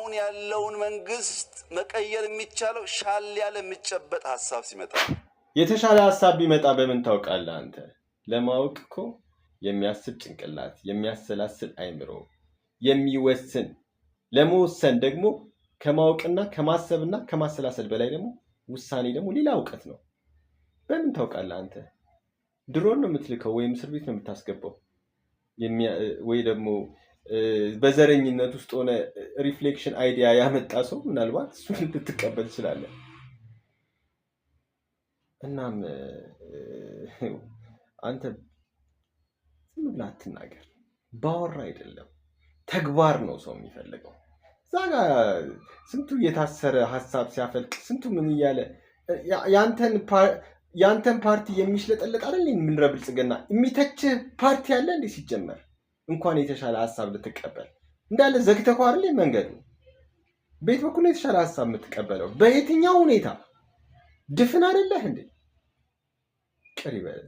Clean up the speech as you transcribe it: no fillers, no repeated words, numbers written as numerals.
አሁን ያለውን መንግስት መቀየር የሚቻለው ሻል ያለ የሚጨበጥ ሀሳብ ሲመጣ። የተሻለ ሀሳብ ቢመጣ በምን ታውቃለህ አንተ? ለማወቅ እኮ የሚያስብ ጭንቅላት፣ የሚያሰላስል አይምሮ፣ የሚወስን፣ ለመወሰን ደግሞ ከማወቅና ከማሰብና ከማሰላሰል በላይ ደግሞ ውሳኔ ደግሞ ሌላ እውቀት ነው። በምን ታውቃለህ አንተ? ድሮን ነው የምትልከው ወይም እስር ቤት ነው የምታስገባው ወይ ደግሞ በዘረኝነት ውስጥ ሆነ reflection idea ያመጣ ሰው ምናልባት እሱን ልትቀበል ትችላለህ። እናም አንተ ዝም ብለህ አትናገር። ባወራ አይደለም፣ ተግባር ነው ሰው የሚፈልገው። እዛ ጋ ስንቱ የታሰረ ሀሳብ ሲያፈልቅ፣ ስንቱ ምን እያለ የአንተን ፓርቲ የሚሽለጠለጥ አይደል? ምንረ ብልጽግና የሚተች ፓርቲ አለ እንዴ? ሲጀመር እንኳን የተሻለ ሀሳብ ልትቀበል እንዳለ ዘግተህ አይደል መንገዱ? ቤት በኩል የተሻለ ሀሳብ የምትቀበለው በየትኛው ሁኔታ ድፍን አይደለህ እንዴ? ቅር ይበል።